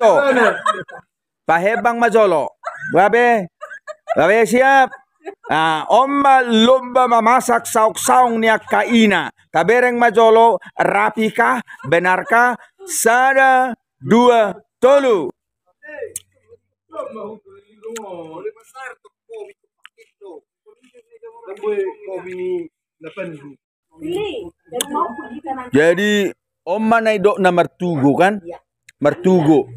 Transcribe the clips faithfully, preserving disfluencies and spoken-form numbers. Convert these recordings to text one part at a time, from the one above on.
To. Pahembang ma jolo. Babe. Babe siap. Nah, on ma lomba mamasak saongsaong ni angka ina. Tabereng ma jolo, rapi kah, benar kah? Sada, dua, tolu. Jadi on ma na nidokna martugo kan? Martugo.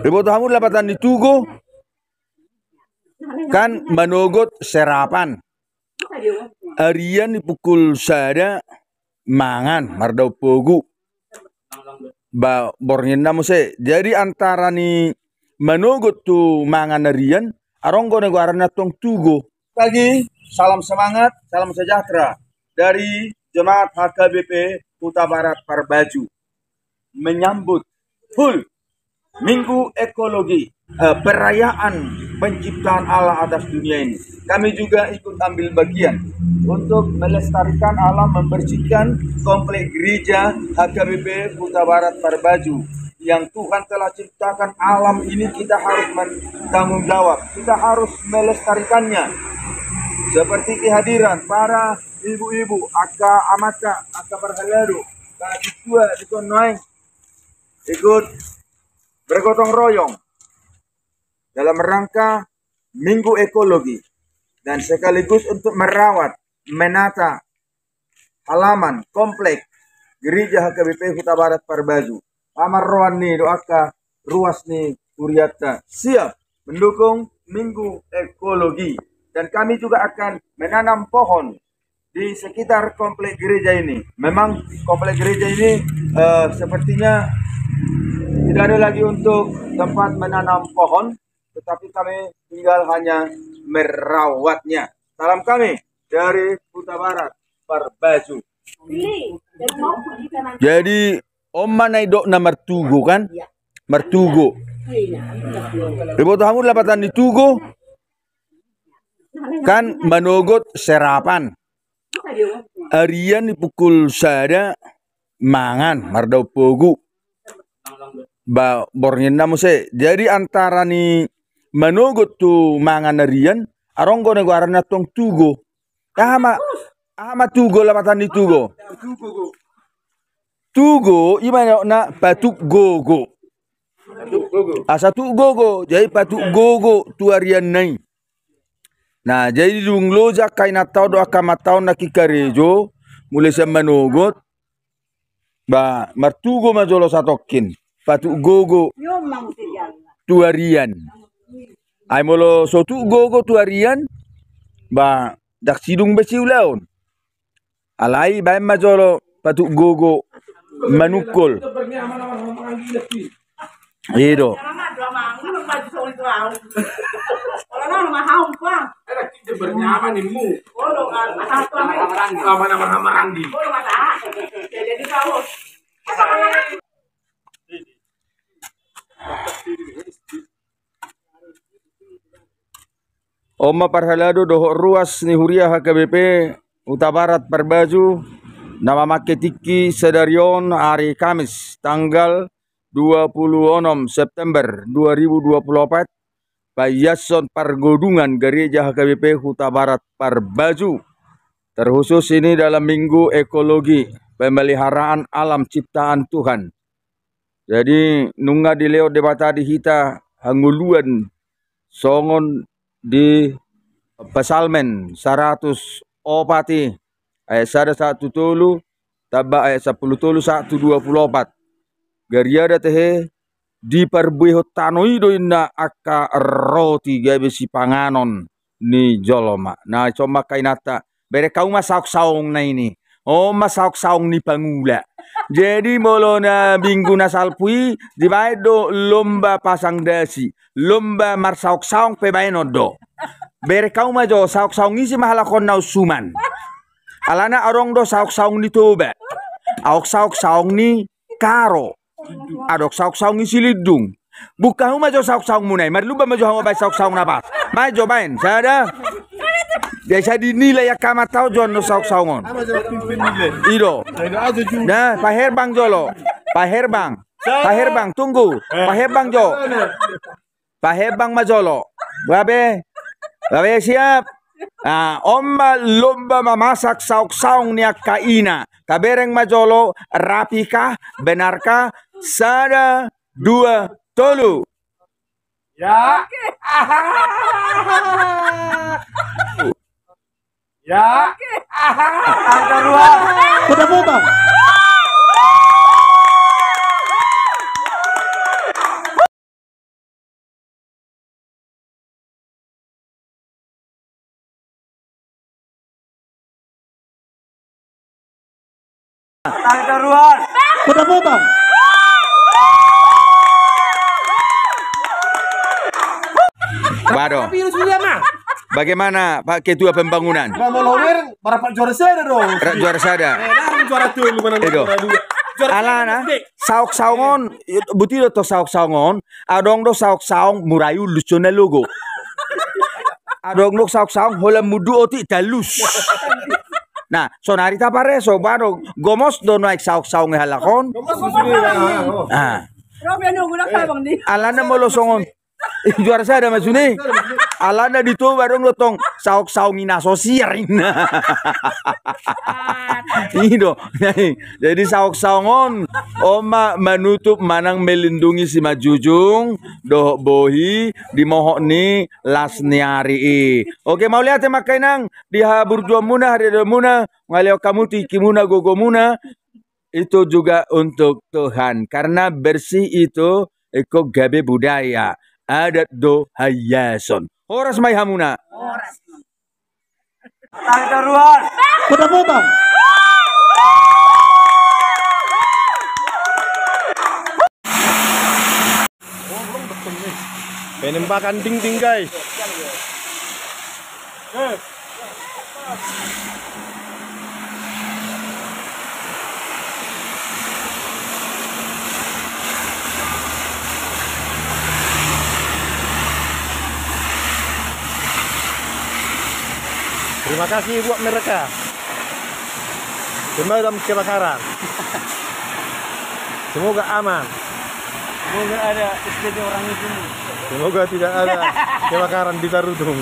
Diboto hamu lapatan ni tugo? Kan manogot serapan. Arian di pukul sada mangan mardaon pogu. Ba borngin na muse. Jadi antara ni manogot tu mangan arian, adong do na goarna tong tugo. Pagi, salam semangat, salam sejahtera dari Jemaat H K B P Hutabarat Parbaju menyambut HUL, Minggu Ekologi, eh, perayaan penciptaan Allah atas dunia ini. Kami juga ikut ambil bagian untuk melestarikan alam, membersihkan komplek gereja H K B P Hutabarat Parbaju yang Tuhan telah ciptakan alam ini. Kita harus bertanggung jawab, kita harus melestarikannya. Seperti kehadiran para ibu-ibu, angka amanta, angka parhalado, para sintua di son nuaeng ikut bergotong royong dalam rangka Minggu Ekologi dan sekaligus untuk merawat, menata halaman komplek gereja H K B P Hutabarat Parbaju. Pamarroan ni do angka ruas ni hurianta siap mendukung Minggu Ekologi. Dan kami juga akan menanam pohon di sekitar komplek gereja ini. Memang komplek gereja ini, eh, sepertinya tidak ada lagi untuk tempat menanam pohon, tetapi kami tinggal hanya merawatnya. Salam kami dari Hutabarat Parbaju. Jadi on ma na nidokna martugo kan? Martugo. Diboto hamu lapatan ni tugo? Kan manogot serapan. Arian di pukul sada mangan mardaon pogu. Ba borngin na muse. Jadi antara ni manogot tu mangan arian, adong do na goarna tong tugo. Aha ma, aha ma tugo, lapatan ni tugo? Tugo ima na patuk gogo. Asa tuk gogo, jadi patuk gogo tu arianna i. Nah, jadi dung loja angka inanta on dohot angka amanta on nangkin karejo, mulai sian manogot, ba martugo ma jolo satongkin, patuk gogo tu arian. Ai molo so tuk gogo tu arian, ba ndang sidung be siulaon. Alai baen ma jolo patuk gogo manungkol. I do. On ma parhalado dohot ruas ni huria H K B P Hutabarat Parbaju na mamangke tingki sadari on ari Kamis tanggal dua puluh onom September dua ribu dua puluh opat, paiashon pargodungan Gereja H K B P Hutabarat Parbaju. Terkhusus ini dalam Minggu Ekologi, pemeliharaan alam ciptaan Tuhan. Jadi nunga dilehon Debata di hita hangoluan songon di Psalmen saratus opat i ayat sada sahat tu tolu, tamba ayat sampulu tolu sahat tu dua puluh opat. Gariada tehe diparbuehon tano i do inna angka roti gabe sipanganon ni jolma. Na i son ma angka inanta, bereng hamu ma saongsaongna i. On ma saongsaong ni pangula. Jadi molo na minggu na salpu i dibaen do lomba pasang dasi, lomba marsaongsaong pe baenon do. Bereng hamu ma jo, saongsaong i simahalakon na unsuman. Alana adong do saongsaong ni Toba, adong saongsaong ni Karo, adong saongsaong ni Silindung. Buka hamu ma jo saongsaongmuna i, marlumban ma jo hamu baen saongsaong na pas. Baen jo, baen sada. Jadi sai dinilai angka amanta on jo annon saongsaong on. I do. Nah, paherbang jolo. Paherbang. Pak Herbang, tunggu. Pak Herbang jo. Pak Herbang ma jolo. Babe. Babe, siap. Nah, on ma lomba mamasak saongsaong ni angka ina. Tabereng ma jolo, rapi kah, benar kah? Sada, dua, tolu. Ya. Ya. Angka dua. Kuda potong. Angka dua. Kuda potong. Bado. Tapi lu sudah mah. Bagaimana Pak Ketua Pembangunan? Nah, mau lower, berapa juara sada dong? Ra-, juara sada. Eh, nah, juara tolu, mana juara dua? Juara alana, saongsaong on, buti do to saongsaong on, adong do saongsaong murai ulus jo na logo. Adong do saongsaong holan mundu otik talus. Nah, sonari tapareso, bado, gomos do nuaeng saongsaong i halak on. Gomos do sude, ah, oh. Ah. Robe nunggu nak abang di. Alana molo songon. Juara sada maksudna. Alana di Toba adong do tong saongsaong i na so siar inna. I do. Jadi saongsaong on, on ma manutup manang melindungi simanjujung dohot bohi di mohok ni las ni ari i. Oke, mauliate ma angka inang di haburjuonmuna, hariadoanmuna, mangalehon hamu tingkimuna, gogomuna. Itu juga untuk Tuhan, karena bersih itu ingkon gabe budaya, adat do haiason. Horas ma di hamuna. Horas. Angka dua. Kuda potong. Penembakan dinding, guys. Terima kasih buat mereka. Pemadam kebakaran. Semoga aman. Semoga ada S P T orang itu. Semoga tidak ada kebakaran di Tarutung.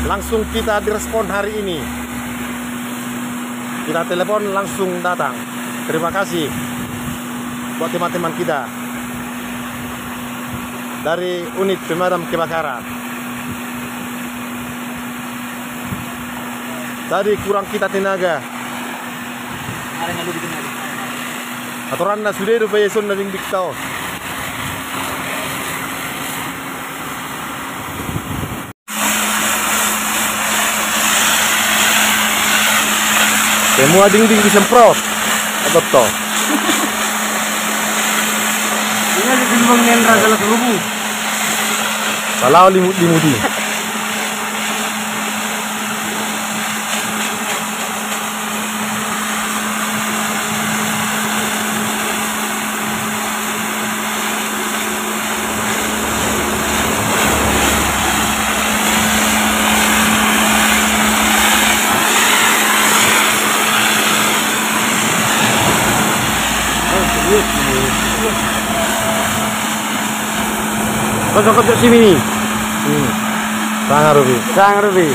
Langsung kita direspon hari ini. Kita telepon, langsung datang. Terima kasih buat teman-teman kita dari unit pemadam kebakaran. Tadi kurang kita tenaga. Aturanna sude do paeson na dinding ta on. Semua dinding disemprot. Apa to? Ini ada gelombang yang raga langsung rubuh. Kalau limut-limut ini. Kosong kosong sini. Sini. Sanga rubi. Sanga rubi.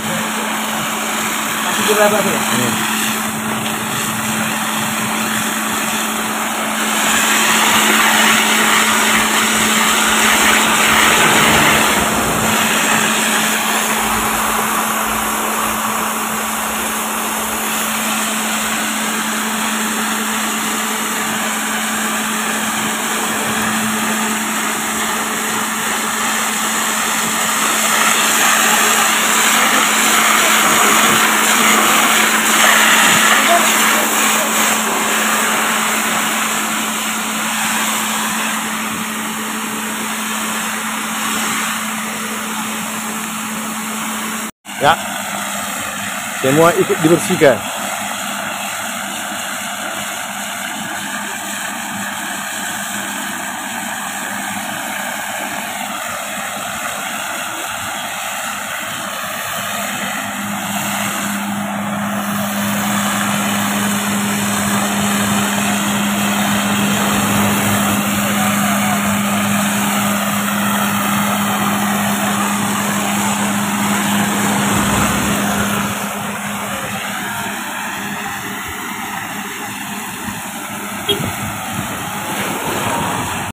Ya. Semua ikut dibersihkan.